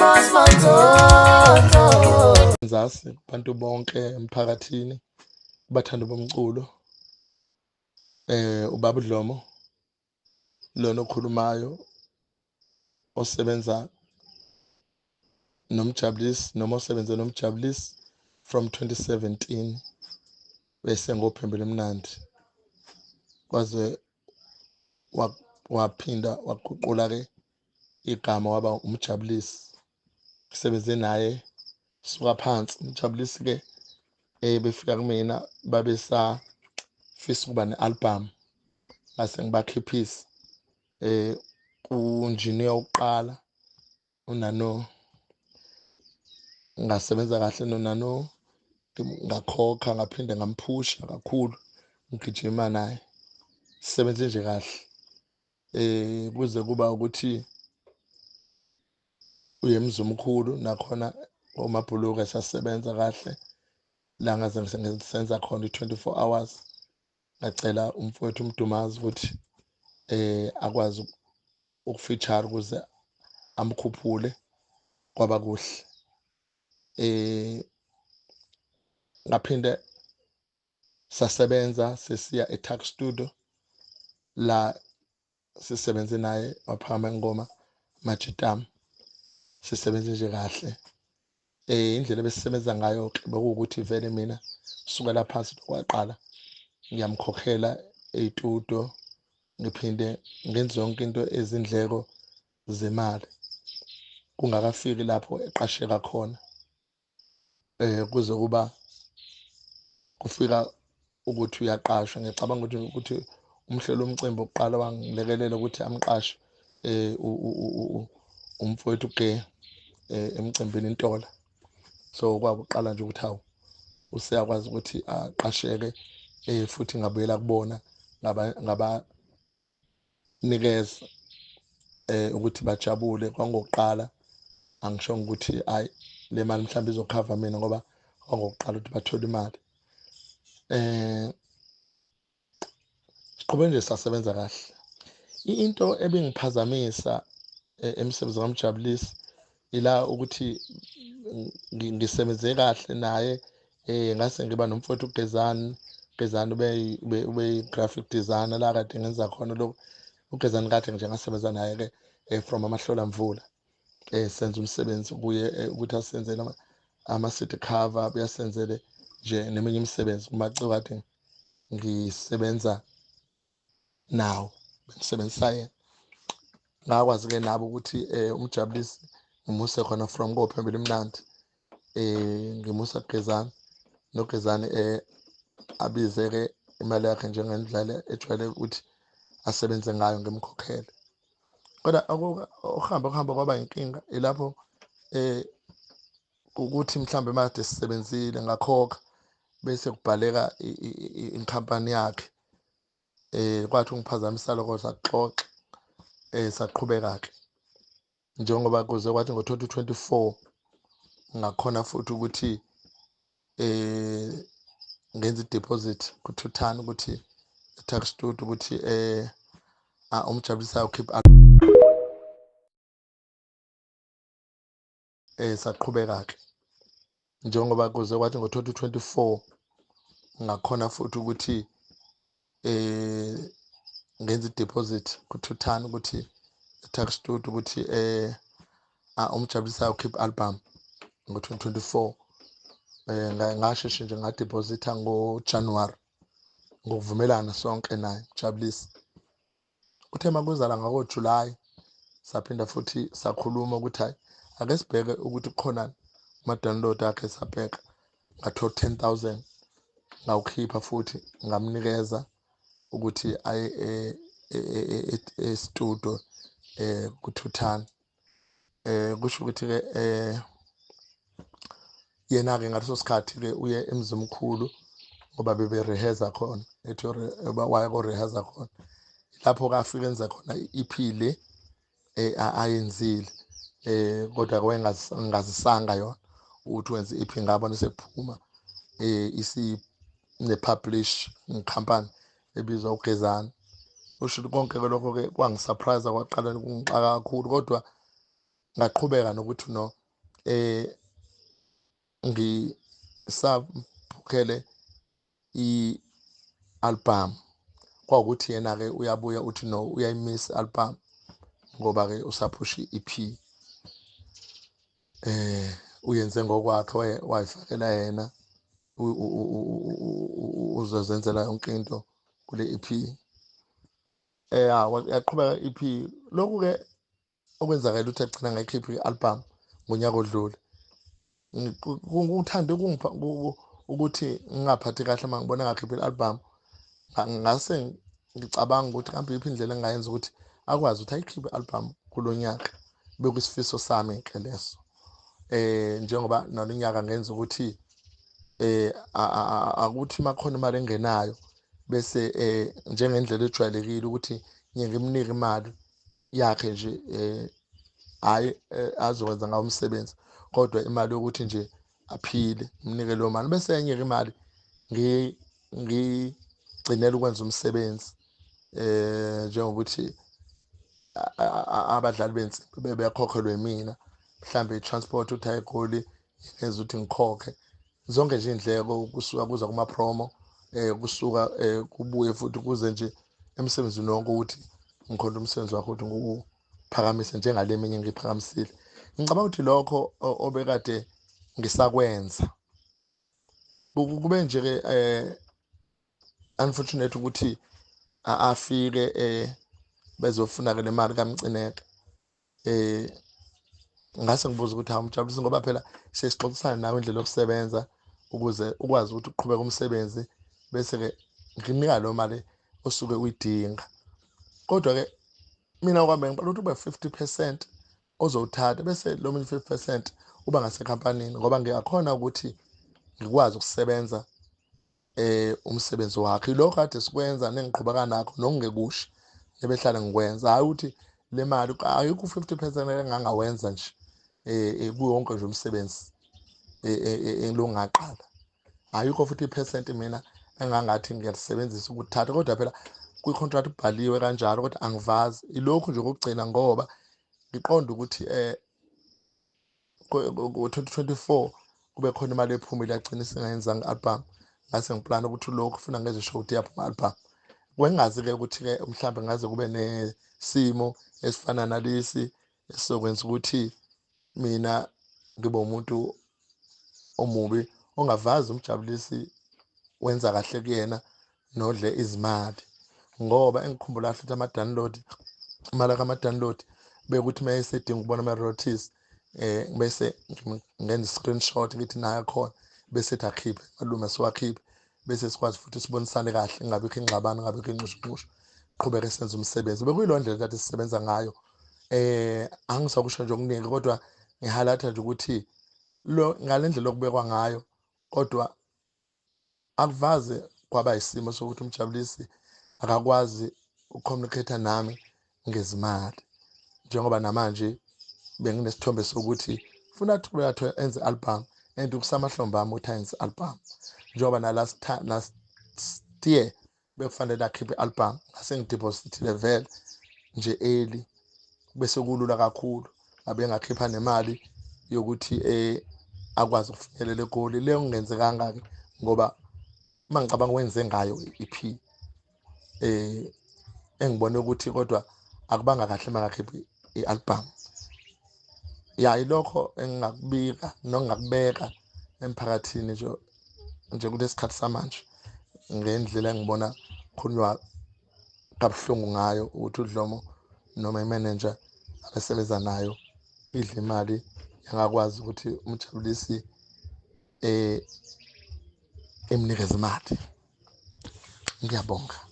Amos Manzonzo. Nzasi kubantu bonke emphakathini, kubathandi bomculo. Ubaba uDlomo lona okhulumayo, osebenza noMjabulisi noma osebenze noMjabulisi from 2017, bese ngophembela emnandi kwaze waphinda waguqula ke igama waba uMjabulisi. Ngisebenze naye suka phansi. UMjabulisi ke befika kumina babesafisa ukuba ne-album, ngase ngibakhiphisa ku-engineer wokuqala uNano. Ngasebenza kahle noNano, ngakhokha, ngaphinde ngamphusha kakhulu, ngigijima naye, sisebenze nje kahle kuze kuba ukuthi uye eMzimkhulu, nakhona omabhuluka sasebenza kahle la ngaze ngisenza khona i-24 hours. Ngacela umfowethu uMdumazi ukuthi akwazi ukufeature ukuze amkhuphule, kwaba kuhle. Ngaphinde sasebenza sesiya eTuck Studio la sisebenze naye, waphakama ingoma Majitam, sisebenze nje kahle. Indlela ebesisebenza ngayo ke bekuwukuthi vele mina sukela phansi kwaqala ngiyamkhokhela ey'tudio, ngiphinde ngenze yonke into ezindleko zemali kungakafiki lapho eqasheka khona, kuze kuba kufika ukuthi uyaqashwa. Ngiyacabanga ukuthi umhleli womcimbi wokuqala wangilekelela ukuthi amqashe umfowethu ke emcimbini Intola. So kwakuqala nje ukuthi hawu, useyakwazi ukuthi aqasheke, futhi ngabuyela kubona ngabanikeza ukuthi bajabule. Kwangokuqala angishongo ukuthi hayi le mali mhlawumbe izokhava mina, ngoba kwangokuqala ukuthi bathole imali. Siqhubeke nje sasebenza kahle. Into ebingiphazamisa emsebenzini kaMjabulisi ila ukuthi ngisebenze kahle naye, ngase ngiba nomfowethu uGezani. Gezani ube graphic designer la kade ngenza khona lokho. UGezani kade nje ngasebenza naye ke from Amahlola Mvula, senza umsebenzi kuye ukuthi asenzele ama-CD cover, buyasenzele nje neminye imisebenzi kumaciko kade ngisebenza nawo, bengisebenzisa yena. Ngakwazi ke nabo ukuthi uMjabulisi ngimuse khona from kophembela imnandi, ngimusa kuGezani, noGezani abize ke imali yakhe njengendlela ejwayele ukuthi asebenze ngayo, ngimkhokhele. Kodwa okuhamba kuhamba kwaba inkinga ilapho ukuthi mhlambe made sisebenzile ngakhokha bese kubhaleka inkampani yakhe, kwathi ungiphazamisa lokho, saxoxa saqhubeka ke njengoba kuze kwathi ngo-2024 ngakhona futhi ukuthi ngenza i-deposit ku-Thuthani, ukuthi e-Tuck Studio, ukuthi uMjabulisi ukhipha saqhubeka ke njengoba kuze kwathi ngo-2024 ngakhona futhi ukuthi ngenza i-deposit ku-Thuthani, ukuthi e-Tuck Studio, ukuthi uMjabulisi ukhipha album ngo-2024. Ngasheshe nje ngadeposita ngoJanuary ngokuvumelana sonke naye Mjabulisi. Uthe makuzala ngako July saphinda futhi sakhuluma ukuthi hayi, ake sibheke ukuthi kukhona ama-download akhe, sabheka ngathola 10,000, ngawukhipha futhi ngamnikeza ukuthi aye e-studio kuThuthani. Kusho ukuthi ke yena ke ngaleso sikhathi ke uye eMzimkhulu ngoba bebe rehearsa khona, ethi waya ko rehearsa khona, lapho kafika enza khona i-EP le ayenzile, kodwa wayengazisanga yona ukuthi wenze i-EP. Ngabona sephuma isi ne-publish company ebizwa uGezani. Usho konke ke lokho ke kwangisurprise, kwaqala kungixaka kakhulu, kodwa Ngaqhubeka nokuthi no ngisabhukhele i-album. Kwawukuthi yena ke uyabuya uthi no uyayimiss album ngoba ke usaphusha i-EP, uyenze ngokwakhe, wayifakela yena, uzozenzela yonke into kule EP. Yaqhubeka EP. Lokhu ke okwenzakala ukuthi agcina ngayikhipha i-album ngonyaka odlule. Ngithande ukuthi ngingaphathi kahle uma ngibona ngakhipha i-album. Ngase ngicabanga ukuthi kambe iphi indlela engingayenza ukuthi akwazi ukuthi ayikhiphe i-album kulo nyaka. Bekuyisifiso sami ke leso. Njengoba nalonyaka ngenza ukuthi akuthi makhona imali engenayo bese njengendlela ejwayelekile ukuthi ngimnike imali yakhe nje, hayi azokwenza ngawo umsebenzi, kodwa imali yokuthi nje aphile, ngimnike leyo mali, bese enye imali ngigcinela ukwenza umsebenzi, njengokuthi abadlali bensimbi bekhokhelwe mina, mhlambe i-transport uthi ayigoli ngenza ukuthi ngikhokhe zonke nje indleko kusuka kuza kuma promo, kusuka kubuye futhi kuze nje emsebenzini wonke ukuthi ngikhonde umsebenzi wakho ukuthi ngiwuphakamise njengale minye ngiphakamisile. Ngicabanga ukuthi lokho obekade ngisakwenza kube nje ke unfortunate ukuthi afike bezofuna ke le mali kaMcineka. Ngase ngibuza ukuthi awumjabulisi ngoba phela sesixoxisana nawe indlela yokusebenza ukuze ukwazi ukuthi uqhubeke umsebenzi, bese ke nginika lo mali osuke uyidinga. Kodwa ke mina kwami ngibala ukuthi ube 50% ozowuthatha, bese lo munye 50% uba ngasekhampanini, ngoba ngiyakhona ukuthi ngikwazi ukusebenza umsebenzi wakhe. Lokho kade sikwenza nengiqhubeka nakho nokungekushi ebehlala ngikwenza, hayi ukuthi le mali ayikho 50% engangawenza nje kuyo wonke nje umsebenzi engilongaqala. Ayikho futhi ipercent mina engangathi ngiyalisebenzisa ukuthatha, kodwa phela kwi-contract kubhaliwe kanjalo, kodwa angivazi. Ilokhu nje kokugcina ngoba ngiqonda ukuthi ngo-2024 kube khona imali ephumile yagcina singayenzanga i-album. Ngase ngiplana ukuthi lokhu funa ngenze sure ukuthi iyaphuma i-album. Kwengazi-ke ukuthi-ke mhlawumbe ngaze kube nesimo esifana nalesi esizokwenza ukuthi mina ngibe umuntu omubi ongavazi umjabulisi wenza kahle kuyena nodle izimali. Ngoba engikhumbula kahle ukuthi ama-download, imali kama-download bekuthi uma esedinga ukubona ama-royalties, bese ngenza i-screenshot ngithi nayo khona, bese ethi akhiphe malume siwakhiphe, bese sikwazi futhi sibonisane kahle, kungabikho ingxabano, kungabikho inxushunxushu, qhubeke senze umsebenzi. Bekuyiloo ndlela kade sisebenza ngayo. Angisakusho nje okuningi, kodwa ngihalatha nje ukuthi lo ngale ndlela okubekwa ngayo, kodwa akuvaze kwaba isimo sokuthi umjabulisi akakwazi ukucommunicate nami ngezimali, njengoba namanje benginesithombe sokuthi funa athubeka enze album, and kusamahlombe ami ukuthi ayenze album, njengoba na last year bekufanele akhiphe album, ngase ngidepositile vele nje early, bese kulula kakhulu, ngabe ngakhipha nemali yokuthi akwazi ukufinyelela eGoli. Leyo kungenzekanga ke ngoba uma ngicabanga wenze ngayo i-EP, engibone ukuthi kodwa akubanga kahle makakhipha i-album. Ya, ilokho engingakubika nongakubeka emphakathini nje kulesikhathi samanje, ngendlela engibona khulunywa kabuhlungu ngayo ukuthi uDlomo noma imanager abasebenza nayo idla imali yangakwazi ukuthi umjabulisi emnikeze imali. Ngiyabonga.